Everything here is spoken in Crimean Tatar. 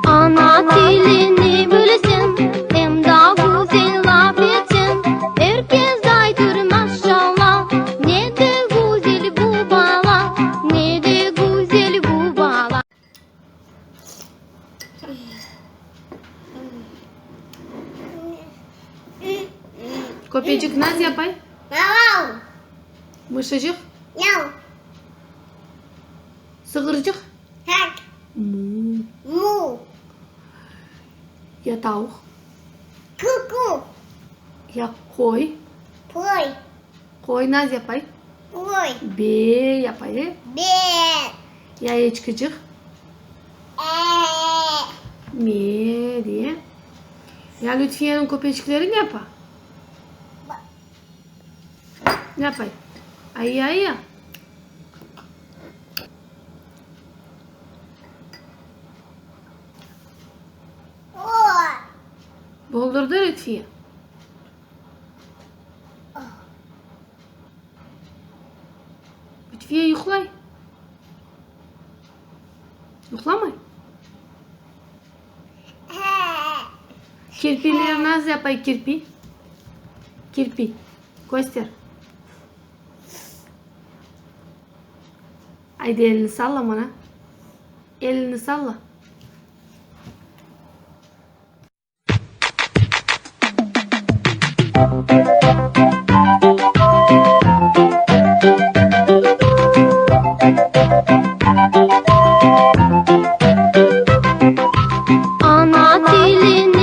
Ana tilini bilseñ, em daa güzel laf etseñ, Er kes aytır, maşalla, ne de güzel bu bala, ne de güzel bu bala. Köpeçik naz yapay? Mışıcıq? Sığırcıq? Mu. Ya tavuq? Ya qoy? Qoy naz yapay? Be yapay, e? Ya eçkicik? Me diye. Ya Lütfiyeniñ köpeçikleri ne yapa? Ne yapay? Ayya-ayya. Boldurdı Lütfiye. Lütfiye yuqlay. Yuqlamay? Kirpiler naz yapay, kirpi? Kirpi, köster. Aydı elini salla maña. Elini salla. Ana tilini.